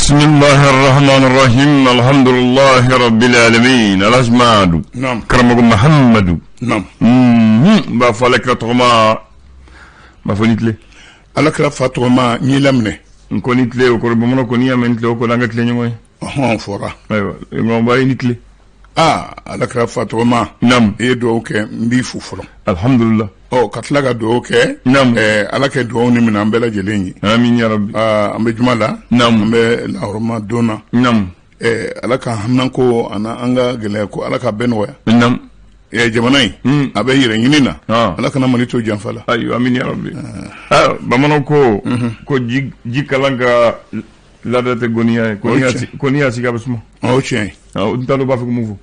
Bisimilahi rahmani rahim alhamdulilahi rabbil alamin Alhaji Madu. Naam. Karamɔgɔ Mahamadu. Naam. N b'a fɔ Ala kira tɔgɔma n b'a fɔ ni tile. Ala kira fa tɔgɔma n y'i laminɛ. N ko ni tile o kɔrɔ bamananw ko n'i y'a mɛn ni tile o kɔrɔ an ka tile ɲɔgɔn ye. Ɔhɔn fɔra. Ayiwa ɲɔgɔnba i ni tile. Aa Ala kira fa tɔgɔma. Naam. I ye dugawu kɛ n b'i fo fɔlɔ. Alhamdulillah. Ɔ ka tila ka dugawu kɛ. Naam. Ala kɛ dugawu ni minɛ an bɛɛ lajɛlen ye. Amin ya rabbi. Aa an bɛ juma la. Naam. An bɛ lahɔrɔma don na. Naam. Ala ka haminanko ani an ka gɛlɛya ko Ala ka bɛɛ nɔgɔya. Naam. Jamana in a bɛ yɛrɛ ɲini na. Ala kana Mali to janfa la. Ayiwa amin ya rabbi. Aa bamananw ko ko ji kalan ka laada tɛ goniya ye ko n'i y'a sigi a bɛ suma. O tiɲɛ ye. N t'a dɔn u b'a fɛ ka mun fɔ.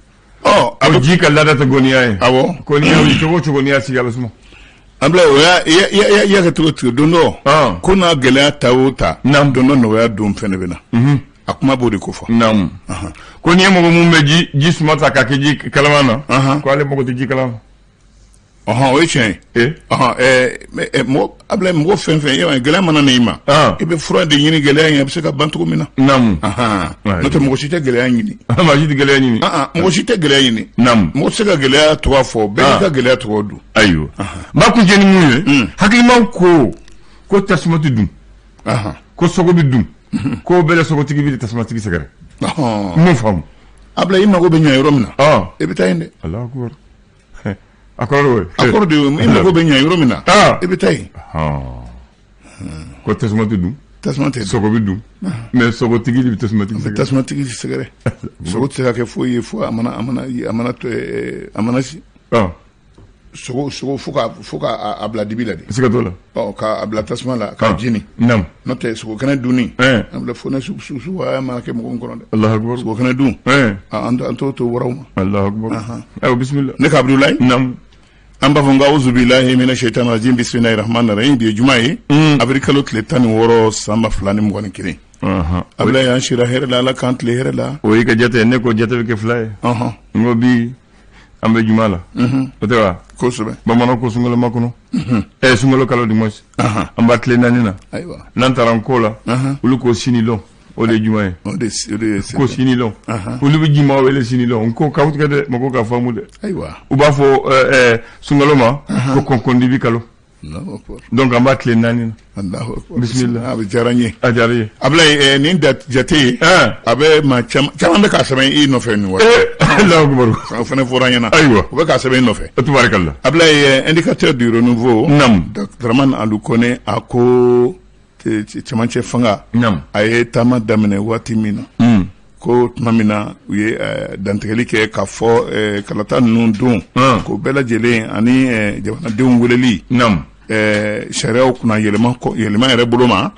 Ɔ a bɛ ji ka laada tɛ goniya ye. Awɔ. Ko n'i y'a wuli cogo o cogo n'i y'a sigi a bɛ suma. An bila o y'a i y'a kɛ cogo cogo don dɔ. Ko n'a gɛlɛya ta o ta. Naamu. Don dɔ nɔgɔya don fɛnɛ bɛ na. A kuma b'o de ko fɔ. Naamu. Ko n'i ye mɔgɔ mun bɛ ji suma ta k'a kɛ ji kalaman na. Ko ale mago tɛ ji kalaman. Ɔhɔn o ye tiɲɛ ye. Ɔhɔn mɔgɔ Abulayi mɔgɔ fɛn fɛn e gɛlɛya mana na i ma. I bɛ fura de ɲini gɛlɛya in a bɛ se ka ban cogo min na. Naamu. N'o tɛ mɔgɔ si tɛ gɛlɛya ɲini. Maa si tɛ gɛlɛya ɲini. Mɔgɔ si tɛ gɛlɛya ɲini. Naamu. Mɔgɔ tɛ se ka gɛlɛya tɔgɔ fɔ bɛɛ n'i ka gɛlɛya tɔgɔ don. Ayiwa n b'a kuncɛ ni mun ye. Hakilimaw ko tasuma tɛ dun. Ko sogo bɛ dun. Ko bɛɛ la sogotigi bɛ tasumatigi sɛgɛrɛ. N m'o faamu. Abulayi i mago bɛ ɲa yɔrɔ min na. I bɛ taa yen dɛ. Alahu akubar. A kɔrɔ de a kɔrɔ de i mago bɛ ɲa yɔrɔ min na i bɛ taa yen. Ko tasuma tɛ dun. Tasuma tɛ dun. Sogo bɛ dun. Mais sogotigi de bɛ tasumatigi sɛgɛrɛ. Tasumatigi sɛgɛrɛ. Sogo tɛ se ka kɛ foyi ye fo a mana a mana a mana a mana si. Sogo sogo fo ka fo ka a bila dibi la de. Siga t'o la. Ɔ k'a bila tasuma la k'a jeni. Naamu. N'o tɛ sogo kɛnɛ dunni. An bila fo ne su su su mana kɛ mɔgɔ min kɔnɔ dɛ. Alahu akubar. Sogo kɛnɛ dun. An t'o to waraw ma. Alahu akubar. Ayiwa bisimila. Ne ka Abudulayi. Naamu. An b'a fɔ n ko awuzubilahi mina shaitan rajim bisimilahi rahmani rahim bi ye juma ye. Avril kalo tile 16 san 2021. Abudulayi an sira hɛrɛ la Ala k'an tile hɛrɛ la. O y'i ka jate ye ne ko jate bɛ kɛ fila ye. N ko bi an bɛ juma la. O tɛ wa. Kosɛbɛ. Bamananw ko sunkalo makɔnɔ. Sunkalo kalo du moins. An b'a tile 4 na. Ayiwa. N'an taara n ko la. Olu ko sini lɔn. O de ye juma ye. O de ye ko sini lɔn. Olu bɛ juma wele sini lɔn. N ko k'aw tigɛ dɛ mɔgɔw ka faamu dɛ. Ayiwa. U b'a fɔ sunkalo ma. Ko kɔnkɔndibi kalo. Donc an b'a tile 4 na. Bisimila. A bɛ diyara n ye. A diyara i ye. Abulayi nin jate ye. A bɛ maa caman caman bɛ k'a sɛbɛn i nɔfɛ nin waati. Alahu akubar. O fana fɔra n ɲɛna. Ayiwa. U bɛ k'a sɛbɛn i nɔfɛ. Tubarikala. Abulayi indicateur du renouveau. Naamu. Dramane Alou Kone a ko cɛmancɛ fanga. Naamu. A ye taama daminɛ waati min na. Ko tuma min na u ye dantigɛli kɛ k'a fɔ kalata ninnu don. K'o bɛɛ lajɛlen ani jamanadenw weleli. Naamu. Sariyaw kunna yɛlɛma yɛlɛma yɛrɛ bolo ma.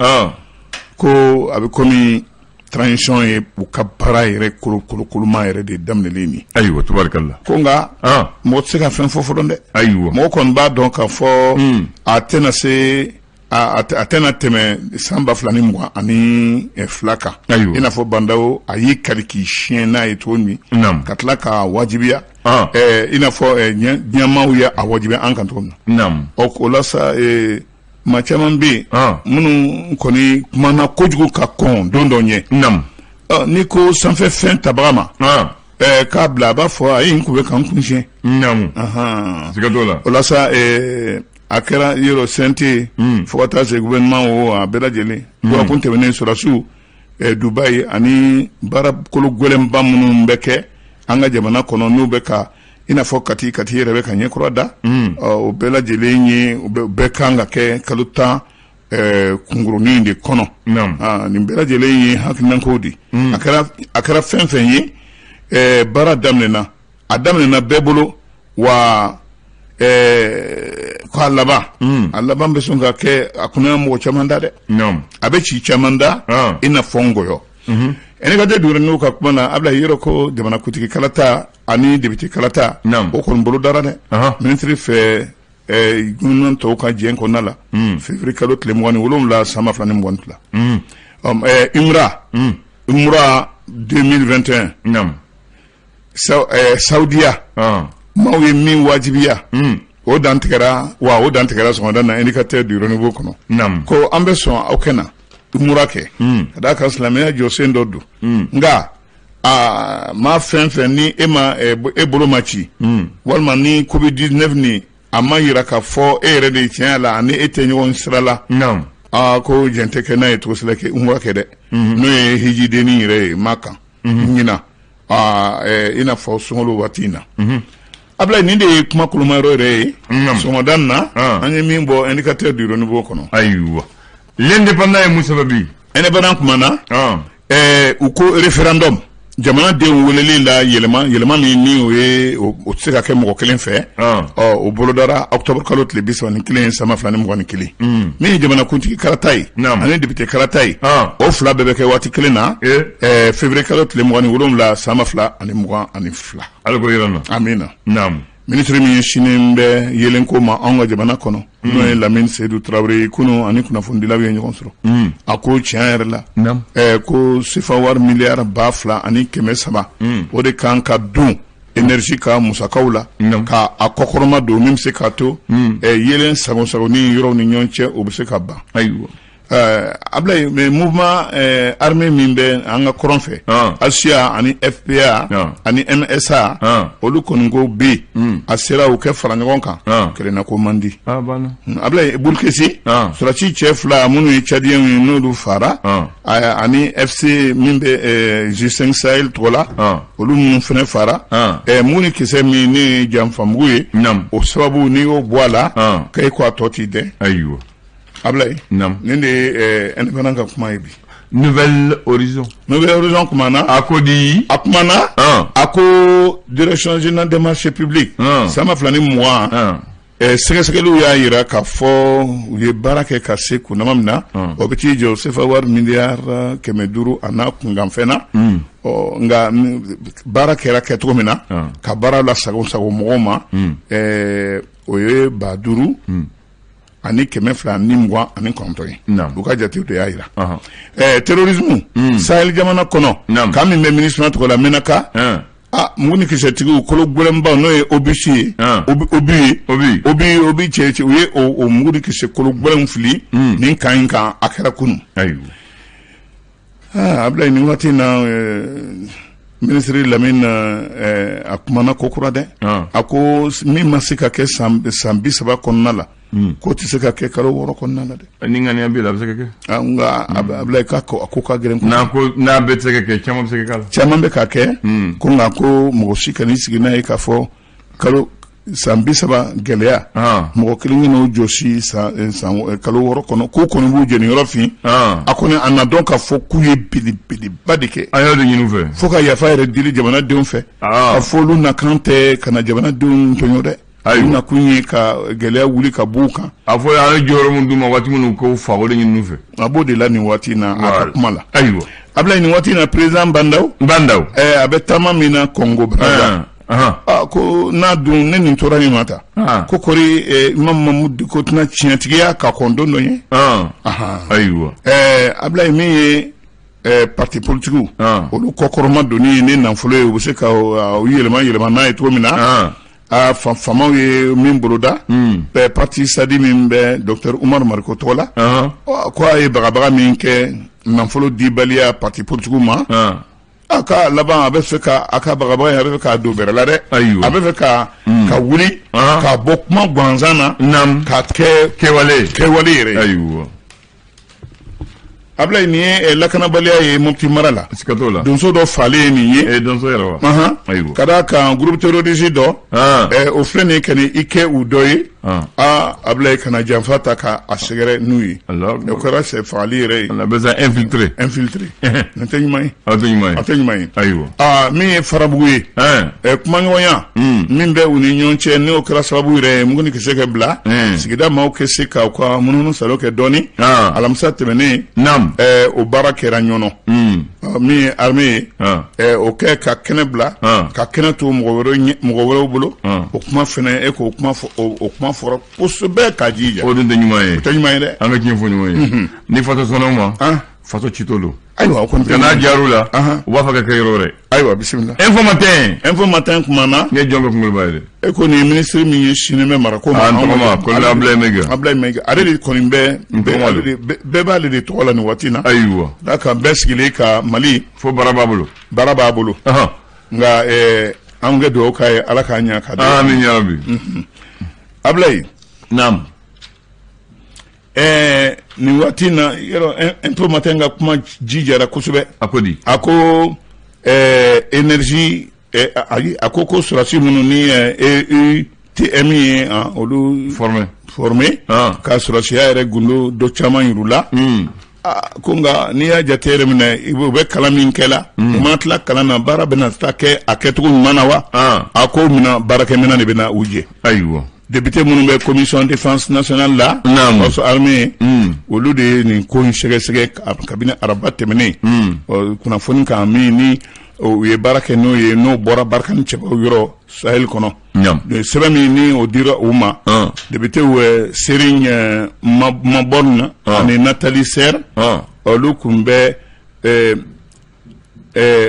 Ko a bɛ komi transition ye u ka baara yɛrɛ kolokoloma yɛrɛ de daminɛlen nin. Ayiwa tubarikala. Ko nka mɔgɔ tɛ se ka fɛn fɔ fɔlɔ dɛ. Ayiwa. Mɔgɔ kɔni b'a dɔn k'a fɔ a tɛna se. A tɛna tɛmɛ san 2022 kan. Ayiwa. I n'a fɔ Bah N'Daw a y'i kali k'i siɲɛ n'a ye cogo min. Naamu. Ka tila k'a wajibiya. I n'a fɔ diɲɛmaaw ye a wajibiya an kan cogo min na. Naamu. Ɔ o la sa maa caman bɛ yen. Minnu kɔni kumana kojugu ka kɔn don dɔ ɲɛ. Naamu. N'i ko sanfɛ fɛn tabaga ma. K'a bila a b'a fɔ ayi n kun bɛ ka n kun siɲɛ. Naamu. Siga t'o la. O la sa a kɛra yɔrɔ CNT fo ka taa se gouvernement o a bɛɛ lajɛlen. Dɔgɔkun tɛmɛnen sɔrɔdasiw Dubayi ani baara kolo gɛlɛnba minnu bɛ kɛ an ka jamana kɔnɔ n'u bɛ ka i n'a fɔ Kati Kati yɛrɛ bɛ ka ɲɛ kura da. O bɛɛ lajɛlen ye o bɛɛ kan ka kɛ kalo 10 kunkurunin de kɔnɔ. Nin bɛɛ lajɛlen ye hakilinankow de ye. A kɛra fɛn fɛn ye baara daminɛna a daminɛna bɛɛ bolo wa k'a laban a laban bɛ sɔn ka kɛ a kunna mɔgɔ caman da dɛ. A bɛ ci caman da i n'a fɔ ngɔyɔ. Indicateur du renouveau ka kuma na Abulayi yɔrɔ ko jamanakuntigi kalata ani député kalata. O kɔni bolo dara dɛ. Minisiri fɛ gouvernement tɔw ka jɛ kɔnɔna la. Février kalo tile 27 san 2022. Umra. Umra 2021. Naamu. Saudiya. Maaw ye min wajibiya. O dantigɛra wa o dantigɛra sɔgɔmada na indicateur du renouveau kɔnɔ. Naamu. Ko an bɛ sɔn aw kɛ na. umura kɛ, ka d'a kan silamɛya jɔsen dɔ don. Nka aa, maa fɛn fɛn ni e ma e bolo ma ci, walima ni Covid 19 ni a ma yira k'a fɔ e yɛrɛ de ye tiɲɛ la ani e tɛ ɲɔgɔn sira la, aa, ko jɛn tɛ kɛ n'a ye cogo si la kɛ umura kɛ dɛ, n'o ye hijidenni yɛrɛ ye Makan ɲinan, aa, i n'a fɔ sunkalo waati in na. Ablaye, nin de ye kuma kolomayɔrɔ yɛrɛ ye sɔgɔmada in na, an ye min bɔ Indicateur du Renouveau kɔnɔ. Ayiwa, L'Indépendant ye mun sɛbɛn bi? Indépendant kumana, u ko référendum, jamanadenw weleli la yɛlɛma, yɛlɛma min ni o ye o tɛ se ka kɛ mɔgɔ kelen fɛ. Ɔ, o bolodara octobre kalo tile 31 san 2021. Min ye jamanakuntigi kalata ye ani député kalata ye, o fila bɛɛ bɛ kɛ waati kelen na, février kalo tile 27 san 2022. Ala ko yɛrɛ na. Amina. Minisiri min sinen bɛ yeelenko ma anw ka jamana kɔnɔ, n'o ye Lamine Seydou Traoré ye, kunun ani kunnafonidilaw ye ɲɔgɔn sɔrɔ. A ko tiɲɛ yɛrɛ la, ko sefa wari miliyari 2300, o de kan ka don énergie ka musakaw la, ka a kɔkɔrɔma don, min bɛ se k'a to yeelen sago ni yɔrɔw ni ɲɔgɔn cɛ, o bɛ se ka ban. Ablaye, mais mouvement armé min bɛ an ka kɔrɔn fɛ, ASUA ani FPA ani MSA, olu kɔni ko bɛ yen, a sera u kɛ fara ɲɔgɔn kan, kelenna ko man di. Ablaye, Burkesi sɔrɔdasi cɛ fila minnu ye Tchadiens ye, n'olu fara, ani FC min bɛ G5 Sahel tɔgɔ la, olu minnu fana fara, mugu ni kisɛ min ne ye janfamugu ye, o sababu n'i y'o bɔ a la, k'e ko a tɔ t'i dɛn. Ayiwa. Ablaye, nin de ye Indépendant ka kuma ye bi. Nouvel Horizon. Nouvel Horizon kumana. A ko di? A kumana, a ko Direction générale des marchés publics, san 2020, sɛgɛsɛgɛliw y'a jira k'a fɔ u ye baara kɛ ka se kunnama min na, o bɛ t'i jɔ sefa wari miliyari 500 a n'a kunkanfɛn na. Ɔ, nka baara kɛra kɛcogo min na, ka baara la sago sago mɔgɔw ma, o ye 5229 ye. U ka jatew de y'a jira. Terrorisme Sahel jamana kɔnɔ, kan min bɛ MINUSMA tɔgɔ la Menaka, a mugu ni kisɛtigiw kolo gɛlɛnbaw, n'o ye obus ye, obus ye, obus cɛ, u ye o mugu ni kisɛ kolo gɛlɛnw fili nin kan in kan. A kɛra kunun. Ablaye, nin waati in na, minisiri Lamine, a kumana ko kura dɛ. A ko min ma se ka kɛ san 30 kɔnɔna la, k'o tɛ se ka kɛ kalo 6 kɔnɔna la dɛ. Ni ŋaniya b'i la, a bɛ se ka kɛ. Nka Ablaye, k'a ko a ko ka gɛlɛn. N'a ko n'a bɛɛ tɛ se ka kɛ, caman bɛ se ka k'a la. Caman bɛ ka kɛ ko, nka ko mɔgɔ si kan'i sigi n'a ye k'a fɔ kalo san 30 gɛlɛya, mɔgɔ kelen kelen jɔsi san kalo 6 kɔnɔ, k'u kɔni b'u jeniyɔrɔ fin. A kɔni a na dɔn k'a fɔ k'u ye belebeleba de kɛ. A y'o de ɲini u fɛ. Fo ka yafa yɛrɛ deli jamanadenw fɛ, ka fɔ olu nakan tɛ ka na jamanadenw tɔɲɔ dɛ, olu nakun ye ka gɛlɛya wuli ka b'u kan. A fɔ a ye jɔyɔrɔ min d'u ma waati minnu, k'o fa, o de ɲini u fɛ. A b'o de la nin waati in na, a ka kuma la. Ayiwa. Ablaye, nin waati in na, président Bah N'Daw Bah N'Daw. A bɛ taama min na Congo Brazza, ko n'a dun ne nin tora nin ma ta, ko kɔri Imam Mahmoud ko tɛna tiɲɛtigiya ka kɔn don dɔ ɲɛ. Ayiwa. Ablaye, min ye parti politigiw, olu kɔkɔrɔma donni ye ni nafolo ye, u bɛ se ka u yɛlɛma yɛlɛma n'a ye cogo min na, a faamaw ye min boloda, parti SADI min bɛ docteur Oumar Mariko tɔgɔ la, ko a ye bagabaga min kɛ nafolo dibaliya parti politigiw ma, a ka laban a bɛ fɛ ka a ka bagabaga in, a bɛ fɛ k'a don bɛrɛ la dɛ. Ayiwa. A bɛ fɛ ka wuli ka bɔ kuma gansan na ka kɛ kɛwale kɛwale yɛrɛ ye. Ayiwa. Ablaye, nin ye lakanabaliya ye Mopti mara la. Siga t'o la. Donso dɔ falen ye nin ye. Ee, donso yɛrɛ wa? Ayiwa. Ka d'a kan groupe terroriste dɔ, o filɛ nin ye ka i kɛ u dɔ ye. Aa, Ablaye, kana janfa ta ka a sɛgɛrɛ n'u ye. O kɛra sɛ fagali yɛrɛ ye. A bɛ se infiltré. Infiltré, nin tɛ ɲuman ye. A tɛ ɲuman ye. A tɛ ɲuman ye. Ayiwa. Aa, min ye Farabugu ye, kumaɲɔgɔnya min bɛ u ni ɲɔgɔn cɛ, n'o kɛra sababu yɛrɛ ye mugu ni kisɛ kɛ bila sigida maaw kɛ se k'u ka munumunu salo kɛ dɔɔni, alamisa tɛmɛnen, o baara kɛra Ɲɔnɔ. Min ye armée ye, o kɛ ka kɛnɛ bila, ka kɛnɛ to mɔgɔ wɛrɛw bolo, o kuma fana, e k'o kuma fɔ, o kuma fɔra kosɛbɛ k'a jija. O dun tɛ ɲuman ye. O tɛ ɲuman ye dɛ. An bɛ tiɲɛ fɔ ɲɔgɔn ye. Ni faso sɔnna o ma, faso citɔ don. Ayiwa, o kɔni tɛ. N'a diyar'u la, u b'a fɔ ka kɛ yɔrɔ wɛrɛ. Ayiwa, bisimila. Info Matin. Info Matin kumana. Ne jɔn ka kunkoloba ye dɛ. E ko nin minisiri min ye sini bɛ marako ma. An tɔgɔma colonel Abdoulaye Maïga. Abdoulaye Maïga, ale de kɔni bɛ bɛɛ b'ale de tɔgɔ la nin waati in na. Ayiwa. D'a kan bɛɛ sigilen ka Mali. Fo baara b'a bolo. Baara b'a bolo. Nka an kɛ dugawu k'a ye, Ala k'a ɲɛ ka di. Amin ya rabi. Abdoulaye. Naamu. Ɛɛ, nin waati in na, yɔrɔ Info Matin ka kuma ji jara kosɛbɛ. A ko di? A ko énergie, ayi, a ko sɔrɔdasi minnu ni EUTM ye olu formé formé ka sɔrɔdasiya yɛrɛ gundo dɔ caman yir'u la. Ko nka n'i y'a jate yɛrɛ minɛ, u bɛ kalan min kɛ la, u mana tila kalan na, baara bɛna taa kɛ a kɛcogo ɲuman na wa? A ko minɛn, baarakɛminɛn de bɛna u jɛ. Ayiwa. Député minnu bɛ commission défense nationale la, force armée, olu de ye nin ko in sɛgɛsɛgɛ kabini araba tɛmɛnen. Kunnafoni kan min ni u ye baara kɛ n'o ye, n'o bɔra Barkhane cɛbaw yɔrɔ Sahel kɔnɔ, sɛbɛn min ni o dira u ma, député Serigne Mabone ani Nathalie Serre, olu tun bɛ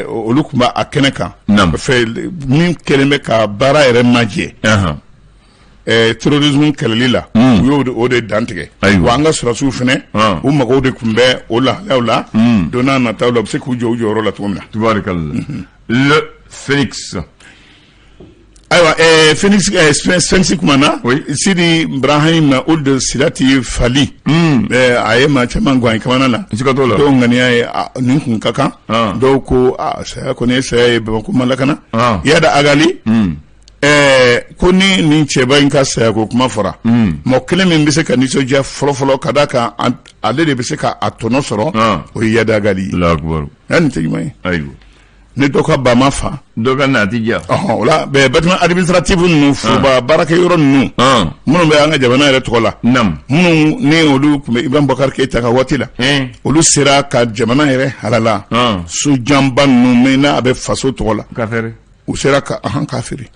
olu tun b'a kɛnɛ kan fɛ min kɛlen bɛ ka baara yɛrɛ majɛ terrorisme kɛlɛli la, u y'o o de dantigɛ. Wa an ka sɔrɔdasiw fana, u mago de tun bɛ o lahalayaw la, don n'a nataw la u bɛ se k'u jɔ u jɔyɔrɔ la cogo min na. Tubaarikala. Le Phoenix. Ayiwa, Phoenix, Sphinx kumana. Sidi Ibrahim Ould Sidati Fali, a ye maa caman gan kamana la. Siga t'o la. Dɔw ŋaniya ye nin kun ka kan, dɔw ko saya kɔni ye saya ye, Bamakɔ ma lakana. Iyad Ag Ghali ko ni nin cɛba in ka saya ko kuma fɔra, mɔgɔ kelen min bɛ se ka nisɔndiya fɔlɔfɔlɔ, ka d'a kan ale de bɛ se ka a tɔnɔ sɔrɔ, o ye Iyad Ag Ghali ye. Nin tɛ ɲuman ye. Ayiwa. Ni dɔ ka ba ma fa, dɔ ka na ti diya. O la bâtiment administratif ninnu, foroba baarakɛyɔrɔ ninnu minnu bɛ an ka jamana yɛrɛ tɔgɔ la, minnu ni olu tun bɛ Ibrahim Boubacar Keïta ka waati la, olu sera ka jamana yɛrɛ halala sojanba ninnu min n'a bɛ faso tɔgɔ la, u sera ka ahan k'a feere,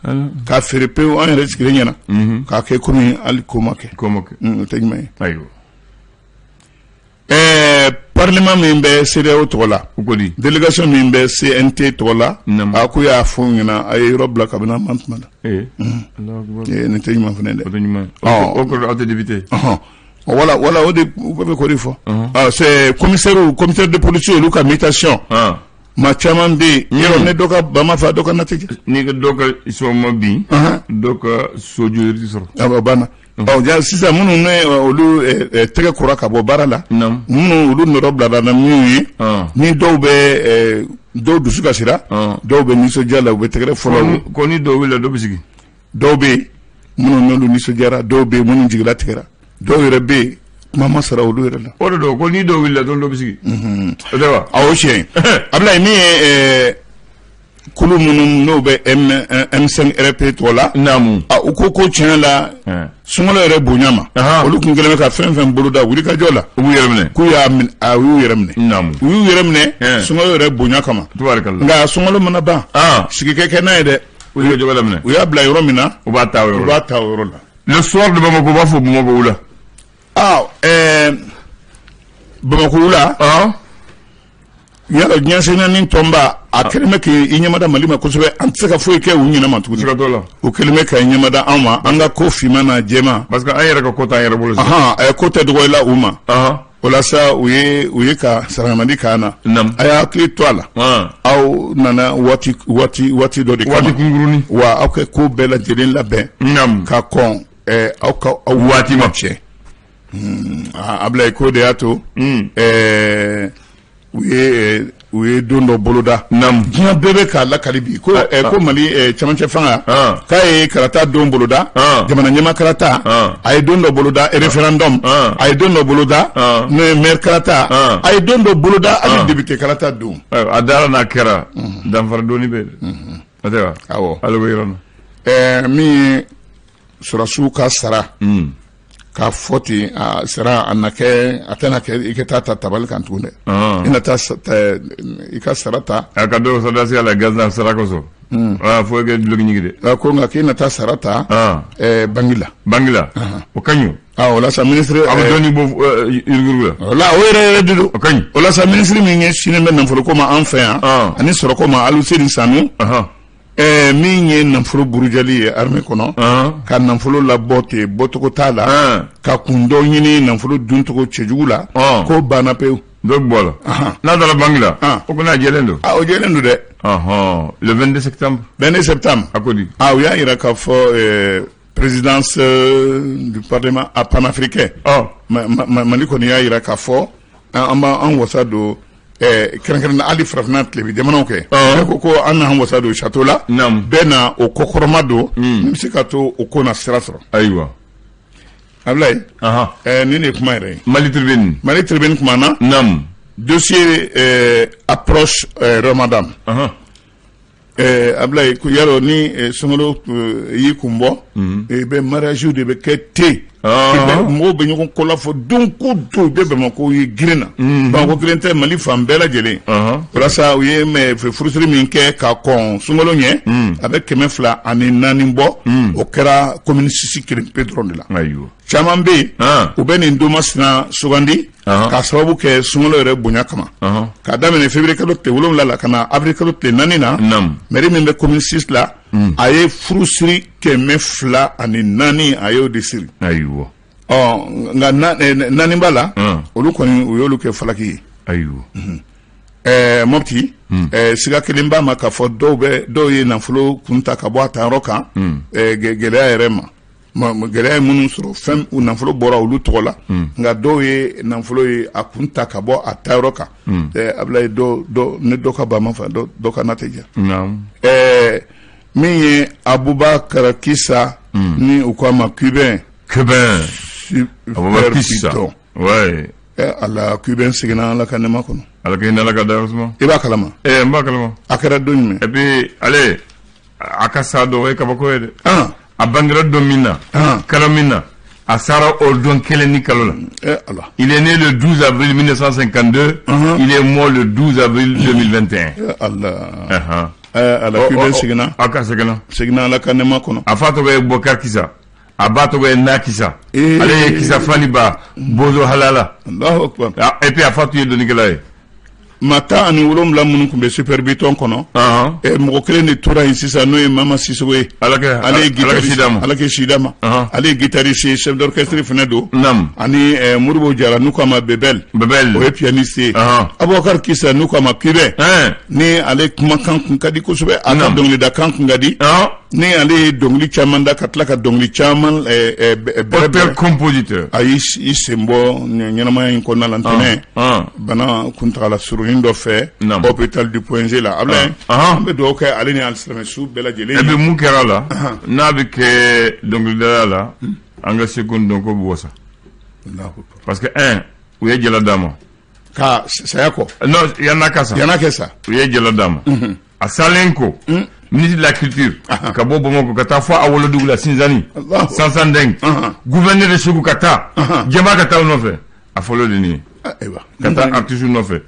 k'a feere pewu an yɛrɛ sigilen ɲɛna, k'a kɛ komi hali ko ma kɛ. Ko ma kɛ. O tɛ ɲuman ye. Ayiwa. Parlement min bɛ CEDEAO tɔgɔ la, délégation min bɛ CNT tɔgɔ la, a ko y'a fɔ ɲɛna, a ye yɔrɔ bila kabini an tuma la. Nin tɛ ɲuman fana dɛ. O kɔrɔ aw tɛ député. Wala wala, o de u bɛɛ bɛ k'o de fɔ. C'est commissaire, commissaire de police, olu ka mutation, maa caman bɛ yen yɔrɔ ne dɔ ka ba ma fa, dɔ ka na tɛ. N'i ka dɔ ka soma bin, dɔ ka sojɔ sɔrɔ. A banna. Ɔ ja, sisan minnu ne olu tɛgɛ kora ka bɔ baara la, minnu olu nɔrɔ bilala na minnu ye, ni dɔw bɛ, dɔw dusu kasira, dɔw bɛ nisɔndiya la, u bɛ tɛgɛrɛ fɔlɔ. Ko ni dɔw wulila, dɔ bɛ sigi. Dɔw bɛ yen minnu n'olu nisɔndiyara, dɔw bɛ yen minnu jigila tigɛra, dɔw yɛrɛ bɛ yen kuma ma sara olu yɛrɛ la. O de don ko ni dɔw wulila dɔrɔn, dɔ bɛ sigi. O tɛ wa? Awɔ, tiɲɛ. Abulayi, min ye kulu minnu n'o bɛ M5 RP tɔgɔ la. U ko tiɲɛ la, sunkalo yɛrɛ bonya ma, olu tun kɛlen bɛ ka fɛn fɛn boloda wulikajɔ la. U b'u yɛrɛ minɛ. K'u y'a minɛ, u y'u yɛrɛ minɛ. U y'u yɛrɛ minɛ sunkalo yɛrɛ bonya kama. Nka sunkalo mana ban, sigi kɛ kɛ n'a ye dɛ. U y'u jɔgɔ daminɛ. U y'a bila yɔrɔ min na, u b'a ta o yɔrɔ la. U b'a ta o yɔrɔ la. Le Soir de Bamako b'a fɔ Bamakɔ wula. Bamakɔ wula. Yala diɲɛ seleke tɔnba, a kɛlen bɛ k'i ɲɛmada Mali ma kosɛbɛ, an tɛ se ka foyi kɛ u ɲɛna ma tuguni. Siga t'o la. U kɛlen bɛ ka ɲɛmada anw ma, an ka ko finman n'a jɛman. Parce que an yɛrɛ ka ko t'an yɛrɛ bolo. Ko tɛ dɔgɔ la u ma. O la sa, u ye ka saramadi k'an na. A y'a hakili to a la. Aw nana waati waati waati dɔ de kama. Waati kunkurunin. Wa aw kɛ ko bɛɛ lajɛlen labɛn. Ka kɔn aw ka aw waati ma. Cɛ. Abulayi, ko de y'a to u ye don dɔ boloda. Diɲɛ bɛɛ bɛ k'a lakali bi ko ko Mali cɛmancɛ fanga k'a ye kalata don boloda, jamana ɲɛmaa kalata a ye don dɔ boloda, référendum a ye don dɔ boloda, n'o ye maire kalata a ye don dɔ boloda, hali député kalata don. A dara n'a kɛra, danfara dɔɔni bɛ yen. O tɛ wa? Awɔ. Ale bɛ yɔrɔ min ye sɔrɔdasiw ka sara. K'a fɔ ten a sara a na kɛ a tɛna kɛ i ka taa ta tabali kan tugun dɛ i na taa i ka sara ta a ka dɔw sɔrɔdasiya la gansan sara kosɔn fo i kɛ duloki ɲigi dɛ ko nka k'i na taa sara ta banki la banki la o ka ɲi o la sa minisiri a bɛ dɔɔnin bɔ yuruguyurugu la o la o yɛrɛ yɛrɛ de don o ka ɲi o la sa minisiri min ɲɛsinnen bɛ nafoloko ma an fɛ yan ani sɔrɔko ma Aluseni Sanu min ye nafolo burujali ye armée kɔnɔ ka nafolo labɔ ten bɔcogo t'a la ka kun dɔ ɲini nafolo duncogo cɛjugu la k'o banna pewu dɔ bɔ la n'a taara banque la o kɔni a jɛlen don o jɛlen don dɛ le 22 septembre 22 septembre a ko di u y'a jira k'a fɔ présidence du parlement panafricain Mali kɔni y'a jira k'a fɔ an b'an wasa don kɛrɛnkɛrɛn na hali farafinna tilebin jamanaw kɛ bɛɛ ko ko an n'an wasa don château la bɛɛ na o kɔkɔrɔma don min bɛ se ka to o ko na sira sɔrɔ ayiwa Abulayi nin de ye kuma yɛrɛ ye Mali Tribune Mali Tribune kuma na dossier approche Ramadan Abulayi ko y'a dɔn ni sunkalo y'i kun bɔ i bɛ mariage de bɛ kɛ ten mɔgɔw bɛ ɲɔgɔn kɔ la fɔ don ko don i bɛ Bamakɔ ye girin na Bamakɔ kelen tɛ Mali fan bɛɛ lajɛlen walasa u ye furusiri min kɛ ka kɔn sunkalo ɲɛ a bɛ 204 bɔ o kɛra commune 6 kelen pe dɔrɔn de la caman bɛ yen u bɛ nin don masina sugandi k'a sababu kɛ sunkalo yɛrɛ bonya kama k'a daminɛ février kalo tile 7 la ka na avril kalo tile 4 na mairie min bɛ commune 6 la a ye furusiri 204 a y'o de siri ayiwa ɔ nka naani b'a la olu kɔni u y'olu kɛ falaki ye ayiwa Mɔpti siga kelen b'a ma k'a fɔ dɔw ye nafolo kun ta ka bɔ a ta yɔrɔ kan gɛlɛya yɛrɛ ma gɛlɛya ye minnu sɔrɔ fɛn u nafolo bɔra olu tɔgɔ la nka dɔw ye nafolo ye a kun ta ka bɔ a ta yɔrɔ kan Abulayi ni dɔ ka ba ma fa dɔ ka na tɛ diya min ye Abubakar Kisa ni u k'a ma Cubain Cubain Abubakar Kisa Ala Cubain seginna Ala ka nɛɛma kɔnɔ Ala ka hinɛ Ala ka dayɔrɔ suma i b'a kalama n b'a kalama a kɛra don jumɛn et puis ale a ka sa don o ye kabako ye dɛ a bangera don min na kalo min na a sara o don kelen ni kalo la eh, Allah. Il est né le 12 avril 1952 il est mort le 12 avril 2021 eh, Allah eh, Ala Cubain seginna a ka seginna seginna Ala ka nɛɛma kɔnɔ a fa tɔgɔ ye Bokar Kisa a ba tɔgɔ ye Na Kisa ale ye Kisa fani ba Bozo halala Allahu akbar et puis a fa tun ye dɔnnikɛla ye Maa 17 minnu tun bɛ Super Biton kɔnɔ mɔgɔ kelen de tora yen sisan n'o ye Mama Sisoko ye ale ale si d'a ma ale ye guitariste ye chef d'orchestre fana don ani Modibo Jara n'u k'a ma Bebel o ye pianiste ye Abubakar Kisa n'u k'a ma Cubain ni ale kumakan kun ka di kosɛbɛ a ka dɔnkilidakan kun ka di ni ale ye dɔnkili caman da ka tila ka dɔnkili caman bɛrɛ compositeur a y'i sen bɔ ɲɛnamaya in kɔnɔna la ntɛnɛn bana kuntagala surunin dɔ fɛ hôpital du Point G la Ablaye an bɛ dugawu kɛ ale ni alisilamɛ su bɛɛ lajɛlen et puis mun kɛra a la n'a bɛ kɛ dɔnkilidala la an ka seko ni dɔnko bɛ wasa parce que un u ye jala d'a ma ka saya kɔ non yann'a ka sa yann'a ka sa u ye jala d'a ma a salen kɔ ministre de la culture ka bɔ Bamakɔ ka taa fɔ a wolodugu la Sinzani Sansandɛn gouverneur de Segu ka taa jama ka taa u nɔfɛ a fɔlɔ de nin ye ka taa artiste nɔfɛ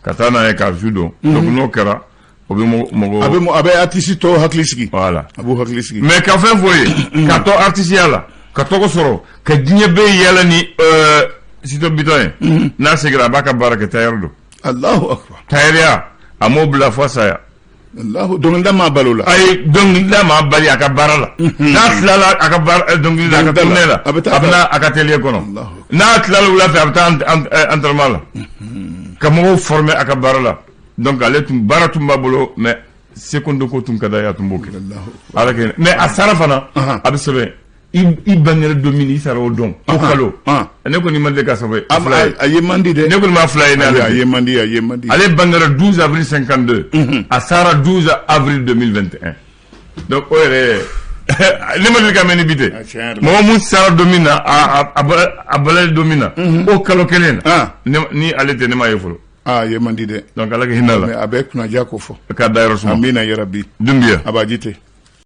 ka taa n'a ye k'a su don donc n'o kɛra o bɛ mɔgɔ a bɛ artiste tɔw hakili sigi voilà a b'u hakili sigi mais ka fɛn fɔ ye ka to artisiya la ka tɔgɔ sɔrɔ ka diɲɛ bɛɛ yala ni Super Biton ye n'a seginna a b'a ka baara kɛ tailleur don Allahu akbar tailleur a m'o bila fo saya Allahu dɔnkilida m'a bali o la ayi dɔnkilida m'a bali a ka baara la n'a tilala a ka baara dɔnkilida a ka tournée la a bɛ taa a bɛ na a ka atelier kɔnɔ n'a tilala wula fɛ a bɛ taa entraînement la ka mɔgɔw former a ka baara la donc ale tun baara tun b'a bolo mais seko dɔnko tun ka d'a ye a tun b'o kɛ ala kɛ mais a sara fana a bɛ sɛbɛn i bangera don min i sara o don o kalo ne kɔni ma deli ka sɛbɛn a ye man di dɛ ne kɔni ma fila ye n'ale a ye man di a ye man di ale bangera 12 avril 52 a sara 12 avril 2021 donc o yɛrɛ ne ma deli ka mɛn ni bi tɛ mɔgɔ mun sara don min na a balalen don min na o kalo kelen na ni ale tɛ ne ma ye fɔlɔ Aa ye man di dɛ donc ala ka hinɛ la a bɛ kunnaja ko fɔ k'a da yɔrɔ suma amina yarabi Dunbiya a b'a ji tɛ